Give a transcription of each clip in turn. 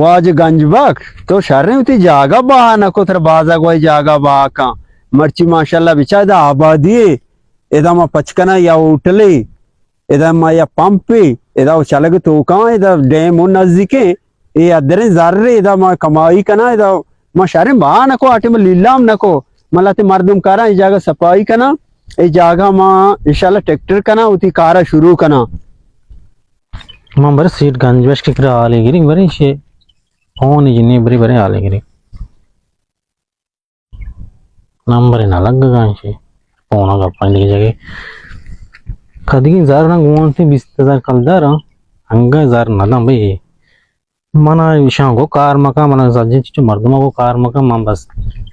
واجہ گنج بخش، تو شریں وتی جاگہ بہا نہ کو، ترا بازا گوئی جاگہ بہا کن۔ مرچی ماشاءاللہ بچار ادا آبادی اے، ادا ما پچ کناں یا ہوٹلے، ادا ما یا پمپے، ادا او چلگ توکاں، ادا ڈیم او نزدیکیں، اے ادریں زرے، ادا ما کمائی کناں، ادا ما شریں بہا نہ کو، آ ٹیم لیلام نہ کو، ما لہتے مردم کاراں، اے جاگہ صفائی کناں، اے جاگہ ما انشاءاللہ ٹریکٹر کناں، وتی کارا شروع کناں۔ من برے سیٹ گنج بخش کہ کرا حالے گریں، برے شے فون جنی برے، برے حالے گریں۔ نمبر نہ لگگا شے۔ فون گپاں دگہ جگہ۔ کدگیں زر نہ گون تے بیست ہزار کلدار، انگا زر نہ داں بھئی۔ منا ایشاں گو کار مکا، منا سجیں چچو مردماں گو کار مکا، من بس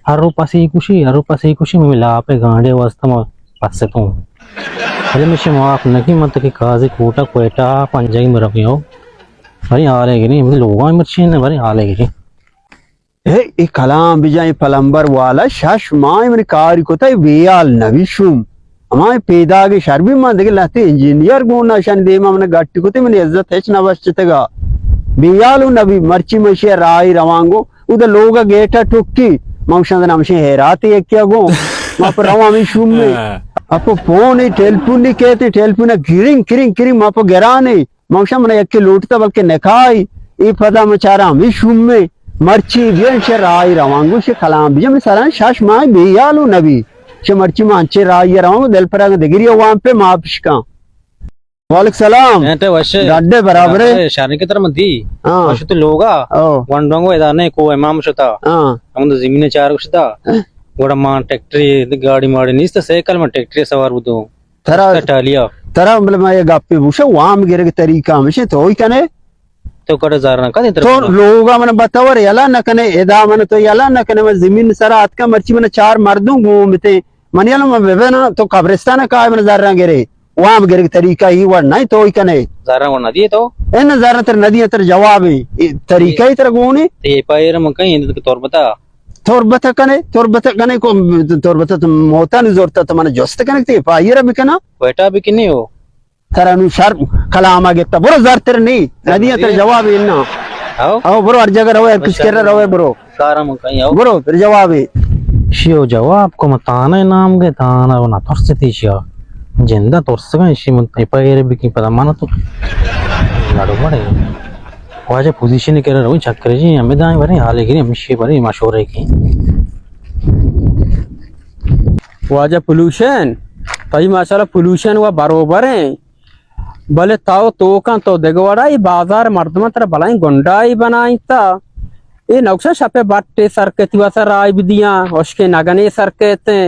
ہر رو پسی کشی، ہر رو پسی کشی، میں لاپے گانڈے واسطہ ما پسے تو۔ بلے مشے معاف نہ کی، من تکی قاضی کوٹا کوئٹہ پنجائی مرفی ہو۔ بھئی حالے گریں، مجھے لوگاں مرچی نہ، بھئی حالے گریں۔ اے، اے کلام بجا، اے پلمبر والا شش ماہ من کاری کتا، اے بیال نبی شوم۔ ہما پیداگ شر بی، من دگہ لہتے انجینئر گون نہ، شان دیما من گٹی کتے، من عزت ہچ نہ بشتگا۔ بیال و نبی، مرچی من شے راہی روانگو، او دا لوگا گیٹا ٹکی، من شان دن ہمشے حیرات یکیا گون۔ ما پر رواں ہمیں شوم میں۔ اپو فون، ٹیلیفون نی کہتے، ٹیلیفون کرنگ، کرنگ، کرنگ، ما پو گرانے۔ من گوشاں، من یکے لوٹتا بلکہ نکائی، اے پدا من چاراں ہمے شومیں۔ مرچی بیا چہ راہی روان، گوشے کلام بجا، من سران شش ماہ بیال و نبی۔ چہ مرچی من انچے راہی روان، دل پر اگاں دگری وام پہ ما پشکاں۔ وعلیکم سلام۔ انت وش۔ ڈڈے برابر ہے۔ شانی کے طرح من دی۔ ہاں۔ وش تو لوگا۔ او۔ ونڈونگو ادا نے کو امام شتا۔ ہاں۔ ہم تو زمین چار شتا۔ ہاں۔ گوڑا مان ٹریکٹری گاڑی ماڑی نیست، سائیکل من ٹریکٹری سوار بدو۔ ترا، ٹالیا۔ ترا مطلب ما یہ گپے بوشا، وام گرگ طریقہ ہمیشہ تو ہی کنے۔ تو کڑے زر نہ کنے، تو لوگا من بتور یلا نہ کنے، ادا من تو یلا نہ کنے، من زمین سرا اتکا، مرچی من چار مردم گون بتے، من یلا من ببنا، تو قبرستان کا من زر گرے، وام گرگ طریقہ ہی وڑ نہیں تو ہی کنے۔ زر وڑ نہ دیے تو؟ ان زر تر نہ دیے، تر جواب ہے، طریقہ ہی تر گونے۔ تے پائر من کہیں تربتا۔ تربت کنے، تربت کنے کو، تربت تو موتانی زورتا تو من جست کنے تے پائر بکنا۔ کوئٹہ بکنی ہو۔ ترا نو شر کلاما گتا، برو زر تر نی، ندی تر جواب انا۔ او۔ او برو ہر جگہ روے، ہر کس کرا روے برو۔ کارا من کہیں او۔ برو تر جواب۔ شیو جواب کو متانا نام گے تانا و نہ ترستی شیا۔ جندا ترسگا شی من پیر بکی پدا مانا تو۔ لڑو بڑے۔ واجہ پوزیشن کرا روی چکر جی، ہمیں دائیں برے، حالے گرے، ہمشی برے، مشورے کی۔ واجہ پلوشن، تئی ماشاءاللہ پلوشن و بروبر ہیں، بلے تاو توکاں تو دگہ وڑا، ای بازار مردماں ترا بلائیں گنڈائی بنائیں تا۔ اے نقشہ شپے بٹے سرکتی واسا رائے بدیاں، اشکے نگنے سرکتے۔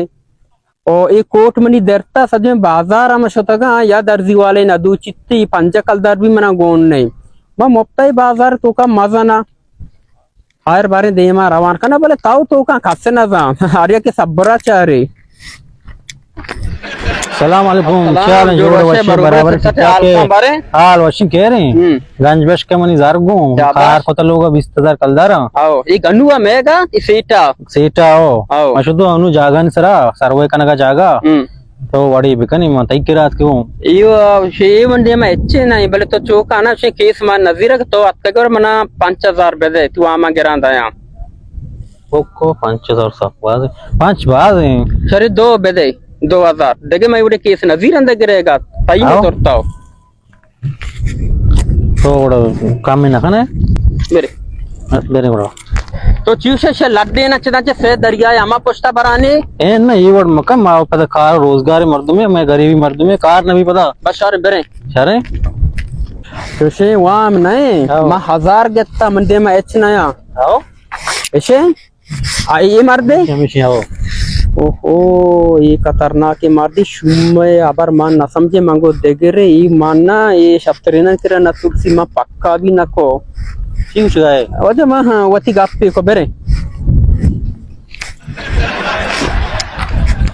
او اے کوٹ منی درتا، سجیں بازار ہم شتگاں، یا درزی والے نہ دو چتی، پنجہ کلدار بھی منا گون نہیں۔ ما مپتا ای بازار توکا مزنا۔ ہر باریں دیما روان کنا، بلے تاو توکا کس نہ زان۔ ہر یکے صبرا چارے۔ سلام علیکم، سلام، کیا حال ہے؟ جوڑ جوڑ وشے، وشے، برابر برابر، سے ٹھیک ٹھاک حال ہے؟ کم بارے؟ حال وشی کہہ رہے ہیں۔ ہم۔ گنج بخش کے منی زر گوں، شاباش۔ کار کتا لوگا بیست ہزار کلدارا۔ آو، یہ گنو ہے میگا، یہ سیٹا۔ سیٹا ہو۔ آو۔ مشو تو انو جاگا نی سرا، سروے کنگا جاگا۔ ہم۔ تو وڑی بکنی، من تئی کرات کیوں۔ ایو شے من دیما اچے نہیں، بلے تو چوکا نا، شے کیس مان نظیر کہ تو اتکا گر منا پنچ ہزار بدے، تو آما گران دایا۔ اوکو، پنچ ہزار سک باز، پنچ باز ہیں۔ شری دو بدے، دو ہزار۔ دگہ میں وڑے کیس نظیر اندر گرے گا، تئی آو۔ میں ترتاو۔ تو وڑا کم نہ کنے؟ برے۔ برے وڑا۔ تو چیوشے شے لڈے نہ چدا چے سے دریائے ہما پشتا برانے؟ اے نہ، یہ وڑ مکن، ما پدا کار روزگار مردمے، میں غریبی مردمے، کار نہ بھی پدا۔ بس شارے برے۔ شارے؟ تو شے وام نہیں، ہاں۔ ما ہزار گتا، من دے ما اچ نیا۔ ہاں۔ اشے؟ آ، اے مردے؟ ہمیشہ ہو۔ اوہو، اے خطرناک مردے، شومے ابر مان نہ سمجھے، منگو دگرے، اے مان نہ، اے شفترینن کرا نہ ترسی، ما پکا بھی نہ کو۔ چی گوشگا ہے؟ واجہ ما، ہاں، وتی گپے کو برے۔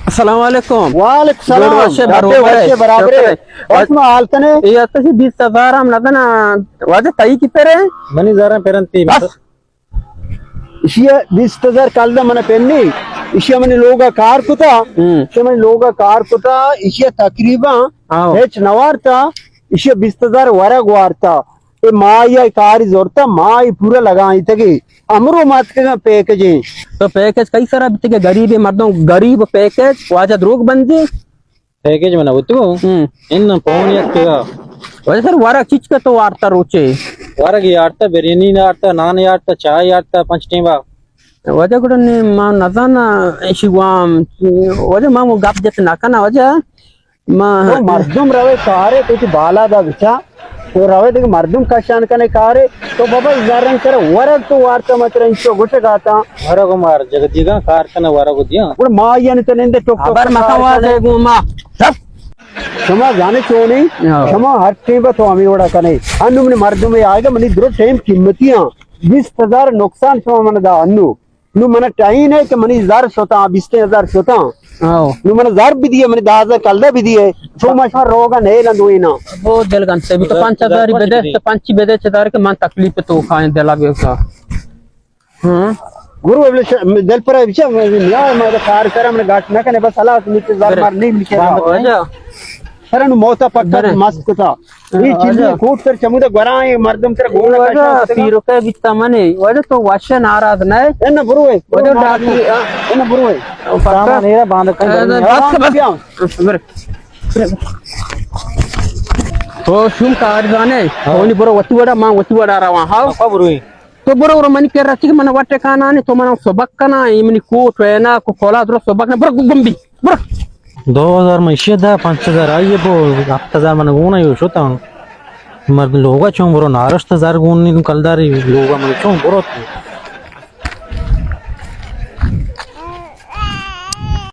السلام علیکم۔ وعلیکم السلام۔ جوڑ وشے، برابر ہے۔ وشے، برابر ہے۔ وش ما حال کنے؟ اے اتشی بیست ہزار ہم ندنا۔ واجہ تئی کی پرے؟ منی زارا پرنتی۔ بس۔ ایشی ءَ بیست ہزار کلدار من پنی، ایشی ءَ منی لوگ ءَ کار کتا، ہم۔ ایشی ءَ منی لوگ ءَ کار کتا، ایشی ءَ تقریباً ہاں۔ ہچ نہ وارتا، ایشی ءَ بیست ہزار ورگ وارتا۔ اے ما یا کاری زورتا، ما ای پورا لگائیں تگی۔ امرو مات کے پیکج ہیں۔ تو پیکج کئی سرا بیتے کہ غریب مردم، غریب پیکج، واجہ دروگ بندی۔ پیکج منا بوتو؟ ہم۔ ان پون یک تگا۔ واجہ سر ورگ چیچ کا تو وارتا روچے؟ ورگ یارتا، بریانی یارتا، نان یارتا، چائے یارتا، پنچ ٹیما۔ واجہ گڑا نے ما نزانا ایشی وام، واجہ ما مو گپ جت نہ کنا واجہ۔ ما تو مردم روے کارے، تو چی بالا دا بچا، تو روے دیگه مردم کشان کنے کارے، تو بابا زرن کرے ورگ تو وارتا مچرا انچو گوٹے گاتا۔ ورگ مار جگہ دیگا کار کنا ورگ دیا۔ گڑا ما یعنی تو نندے ٹوک ٹوک خبر مکن کار واجہ کنے۔ گو ما۔ شما زانے چونی؟ ہاں۔ شما ہر ٹیم تو ہمیں وڑا کنے۔ انو من مردم آئے گا، منی درو ٹیم قیمتی ہاں۔ بیست ہزار نقصان شما من دا انو۔ نو من ٹائین ہے کہ منی زر شتاں، بیست ہزار شتاں۔ ہاں۔ نو من زر بھی دیے، منی دہ ہزار کلدہ بھی دیے۔ شما شما روگا نہیں لندوینا۔ وہ دل گن سے بھی تو پانچ ہزار ہی بدے، تو پانچ ہی بدے چدار کہ من تکلیف تو کھائیں دلا بے کا۔ ہاں۔ گرو، ابل ش-، دل پر بچا، نیا ما کار کرا، من گاٹ نہ کنے، بس اللہ سے نیچے زر مار نہیں ملکے۔ واجہ۔ سر نو موتا پکا برے۔ مست کتا۔ یہ چیز آجا۔ کوٹ سر چمودا گورا ہے، مردم سر گولا واجہ کشا کتا۔ پیرو کے بیتا منے۔ واجہ تو واشے ناراض نہ ہے۔ اے نہ برو ہے۔ واجہ ڈاکی، ہاں۔ اے نہ برو ہے۔ پکا۔ سامان ایرا باندھ کن اے، برو۔ بس، بس۔ برے۔ تو شوم کار زانے۔ ہاں۔ ہونی برو وتی وڑا، ما وتی وڑا رواں۔ ہاں۔ پکا برو ہے۔ تو برو، برو، منی کرا چی کہ من وٹے کانا نے، تو من سبق کنا، ای منی کوٹ ہے نا، کو کولا درو سبق نا، برو گمبی، برو۔ دو ہزار من ایشی دا، پانچ ہزار آئیے بو، ہفت ہزار من گونا یو شتا۔ مرد لوگا چون برو، نارشت زر گون نی کلداری لوگا من چون برو۔